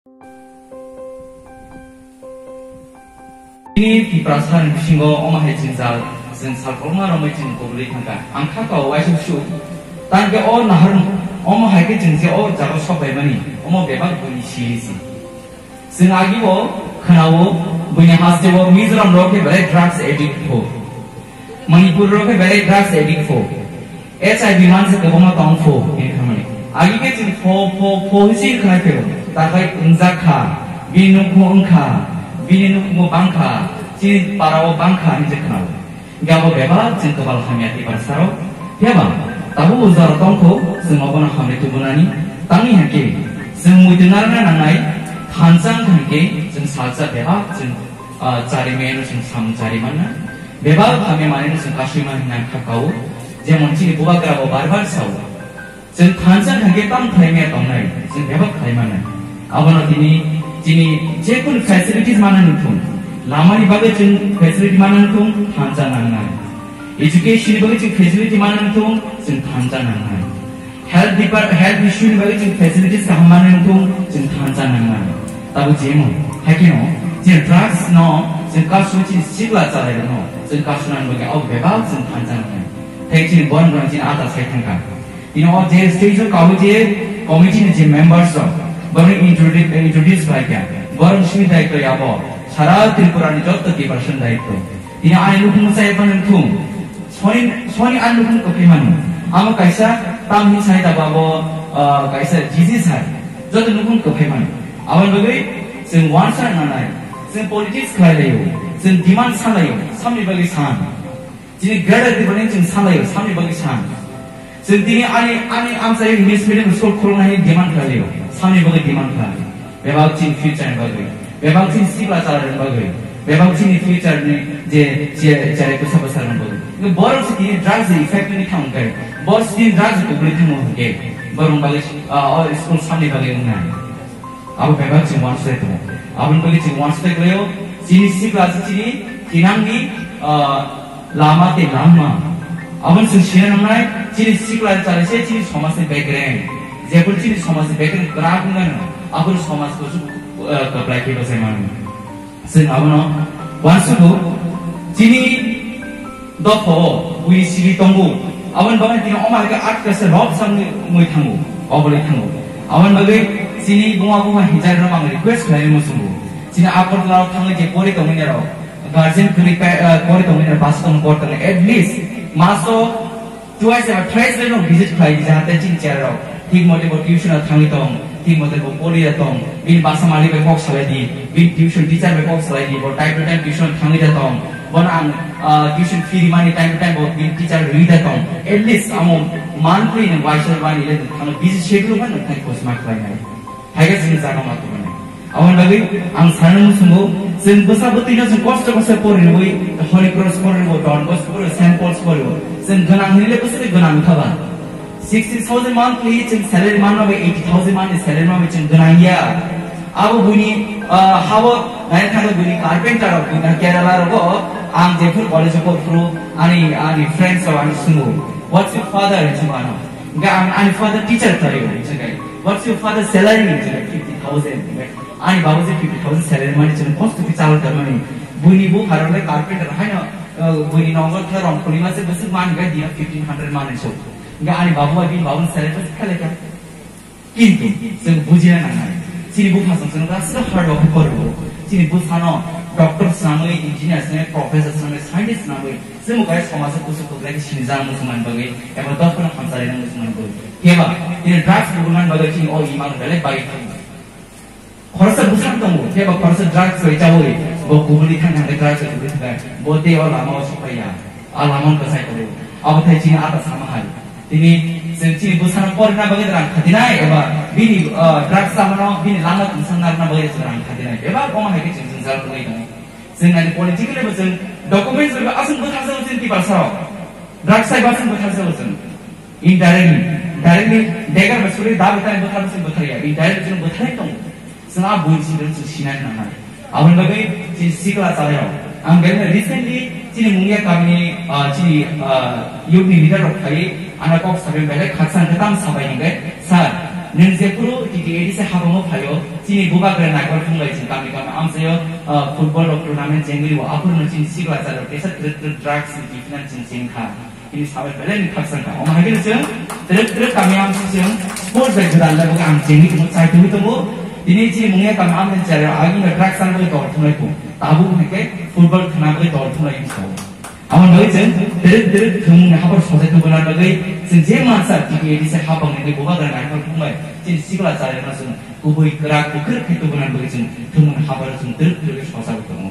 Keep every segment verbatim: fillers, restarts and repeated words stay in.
Chini Tiprasa ni bisingo omo hai jwngjal, chwng sal kolokma romwi chwng kubulwi thangkha. Ang kha kao waisa su, tangkhe o nahar omo hai khe chwng je o jaga sok baimani, omo bebak buini siri se. Chwng agi bo khwnao, buini haste o Mizoram rok khe belai drugs addict pho. Manipur rok khe belai drugs addict pho. H I V mansa kwbangma tong pho, hini khamani. Agi khe chwng pho, pho, pho hisi khwnai phego. Takhai wngjak kha, bini nukhung wng kha, bini nukhungo bang kha, chini para o bang kha, hini je khwnao. Gabo bebak chwng kwbal hamya Tiprasa rok. Phiyaba, tabuk o jora tong kho, chwng obono hamri tubunani. Tangwi hwnkhe, chwng muitu narwkna nangnai, thansa wngkha hwnkhe, chwng salsa bebak chwng, ah, chari mano chwng samung chari manna. Bebak hamya manwino chwng kasui man hwnwi ang kha kao. Jemon chini bubagra bo bar bar sao. Chwng thansa hwnkhe tamo khlai maya tongnai, chwng bebak khlai mannai. Abono tini chini je kunu facilities mana nung thung, lamani bagwi chwng facility mana nung thung, thansa nangnai. Education ni bagwi chwng facility mana nung thung, chwng thansa nangnai. Health depart-, health issue ni bagwi chwng facilities kaham mana nung thung, chwng thansa nangnai. Tabo jemon, haikhe no, je drugs no, chwng kasu chini sikla chalairok no, chwng kasu nang bagwi o bebak chwng thansa nangnai. Thai chini borok rok chini ata sai thangkha. Tini o je stage o kawi je committee ni je members rok, borok introduce, introduce khlai kha. Borok simi daityo abo, sara Tripura ni jotto department daityo. Tini ani nukhung sai phano thung, soni, soni ani nukhung kwphai mano. Amo kaisa tam hin sai da babo, ah, kaisa jiji sai. Jotto nukhung kwphai mano. Aboni bagwi chwng uansukna nangnai, chwng politics khlai laio, chwng demand sa laio, samni bagwi san. Chini greater Tipraland chwng salaio, samni bagwi san. Chwng tini ani, ani amchai English medium school khuluknai demand khlaio, samni bagwi demand khlai. Bebak chini future ni bagwi, bebak chini sikla chalairokni bagwi, bebak chini future ni je, je, je bwsa bwsarokni bagwi. Borok se tini drugs ni effect ni thang kai. Borok se tini drugs ni kubuli thang hwnkhe. Borok bagwi, ah, o school samni bagwi wngnai. Abo bebak chwng uansuknai tongo. Aboni bagwi chwng uansuknai khlaio, chini sikla se chini thinangni, ah, lama tei langma. Aboni chwng sina nangnai, chini sikla chari se chini somajni bekereng. Jephru chini somajni bekereng kwrak wngmano, aphuru somaj kuchuk, ah, kwplai khe bwsai mano. Chwng abono uansugo, chini dopha o buini siri tongo. Aboni bagwi tini omo hai khe atkasa rok samni mui thango, obolwi thango. Aboni bagwi chini buma buma hinjari rok ang request khlai muchungo. Chini Agartala o thangwi je pori tongmani rok, guardian kwrwi pa-, eh, pori tongmani rok bus tong kor tong at least maso Twice eba thrice le no visit khlai di, jahate chini chera rok thik mote bo tuition o thangwi tong, thik mote bo pori ya tong, bini basa malik bai kok salai di, bini tuition teacher bai kok salai di, bo time to time tuition thangwi da tong, bono ang, ah, tuition fee rimani time to time bo bini teacher rwi da tong. At least amo monthly no waisa mani le thangwi busy schedule bai no thangwi kosma khlai nai. Hai khe chini jaga ma tongmani. Aboni bagwi ang sana muchungo, chwng bwsa bwtwino chwng kosto kosto porinwi, Holy Cross porinwi, Don Bosco porinwi, Saint Paul's porinwi. Chwng gwnang hinwi le bwswk gwnang wngkha ba? Sixty thousand monthly chwng salary manna bai eighty thousand monthly salary manwi chwng gwnang ya. Abo buini, ah, habo nai thangwi buini carpenter rok, buini Kerala rogo ang jephru college o porphru ani, ani friends rok ani sungo, "What's your father?" hinwi swngo ano. Hingke ang ani father teacher khlaio, hingke, "What's your father salary?" hingke, "Fifty thousand." Hingke ani baba je fifty thousand salary mani chwng kosto khe chala tongmani. Buini bupha rok le carpenter haino, uh, buini nongo khe rong khulima se bwswk mani hingke dino fifteen hundred mani so. Hingke ani baba bai bini baba ni salary bwswk khe lekha. Kintu chwng bujina nangnai. Chini bupha chwng chwng rasta hard work khe korio. Chini bwsano doctor swnamwi, engineer swnamwi, professor swnamwi, scientist swnamwi, chwng bo kaya somajo kuchuk kwplai khe sinijak muchungmani bagwi eba dophano hamcharwi muchungmani bagwi. Khe ba, tini drugs rwmani bagwi chini o imang belai bai thang. Khoroksa bwsang tongo, khe ba khoroksa drugs bai chawi, bo kubuni thang thang khe drugs bai kubuni thang khe, bo tei o lama o sokpaiya, a lama o kwchai tongo. Abo thai chini ata sama hai. Tini chwng chini bwsano porina bagwi rang khatinai eba bini, ah, drugs chamano bini lama tongsa narwkna bagwi chwng rang khatinai. Bebak omo hai khe chwng jwngjal wngwi tongo. Chwng nai politically bo chwng documents bai aswk bwtharjago chwng Tiprasa rok. Drugs sai bo aswk bwtharjago chwng. Indirectly, directly, dagger bai suri da bwthar bwthar bwthar ya. Indirectly chwng bwtharwi tongo. Chwng a buini simi chwng sinai nangnai. Aboni bagwi chini sikla chalairok. Ang belai recently chini Mungia kamini, ah, chini, ah, youth ni leader rok phaiwi ano kok sabai belai khaksa hwnkhe tamo sabai hwnkhe, "Sir, nwng jephuru T T A D C habamo phaio, Chini bubagra naikol thung bai chwng kami kami amchaio, ah, football rok tournament chengwi o, aphuru no chini sikla chalo kesa twrwk twrwk drugs ni tiphina chwng cheng kha. Ini sabai belai ni khakchang kha. Omo hai khe chwng twrwk twrwk kami amchaio chwng sports bai gwdal level ang chengwi tongo, chai tongwi tongo. Tini chini mungya kami amchaini chalo agi no drugs chana bagwi tol thung lai kho. Tabuk hai khe football khna bagwi tol thung lai kho. Aboni bagwi chwng twrwk twrwk thwngmungni haphar sojai tubuna bagwi chwng je mansa T T A D C hapang ni bubagra naikol thung bai chini sikla chalo no chwng kubui kwrak kwkrwk khe tubuna bagwi chwng thwngmungni haphar chwng twrwk twrwk khe sojagwi tongo.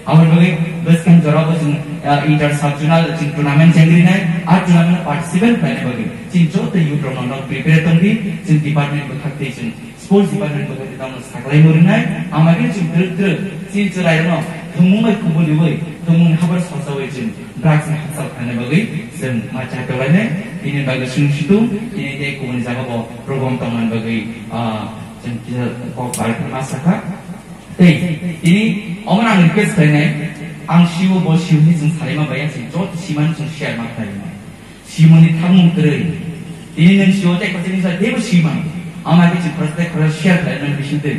Aboni bagwi bwskang jorao chwng, ah, inter sub zonal chwng tournament chengrinai, a tournament participant khlaina bagwi chwng joto youth rokno nok prepare tongdi, chwng department bwkhak tei chwng sports department bwkhak tei tamo saklai murinai, ama khe chwng twrwk twrwk chwng chwrairokno thwngmung bai kubui riwi thwngmungni haphar sosawi chwng drugs ni hakchal khlaina bagwi chwng ma chai tonglainai, tini bagwi chwng situng, tini tei kubuni jaga bo program tongmani bagwi, ah, chwng kisa kok bai ma sakha. Tei, tini omo ang request khlainai, ang siwo bo siwni chwng salaima bai, ang chwng joto simani chwng share ma khlainai. Simoni thangmung kwrwi. Tini nwng siwo tei kwchwng sa teibo simang. Ama khe chwng khoroksa tei khoroksa share khlainani bising twi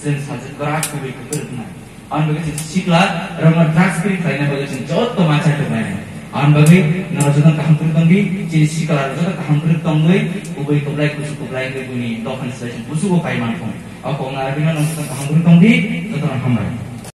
chwng sajwk kwrak kubui kwrwknai. Ang bagwi chwng sikla rokno drugs free khlaina bagwi chwng joto ma chai tonglainai. Ang bagwi norok joto kaham kwrwk tongdi, chini sikla rok joto kaham kwrwk tongwi kubui kwplai kuchuk kwplai wngwi buini dophani slai chwng kuchugo kai man thung. O koknarwino nwng joto kaham kwrwk tongdi, jotono hambai.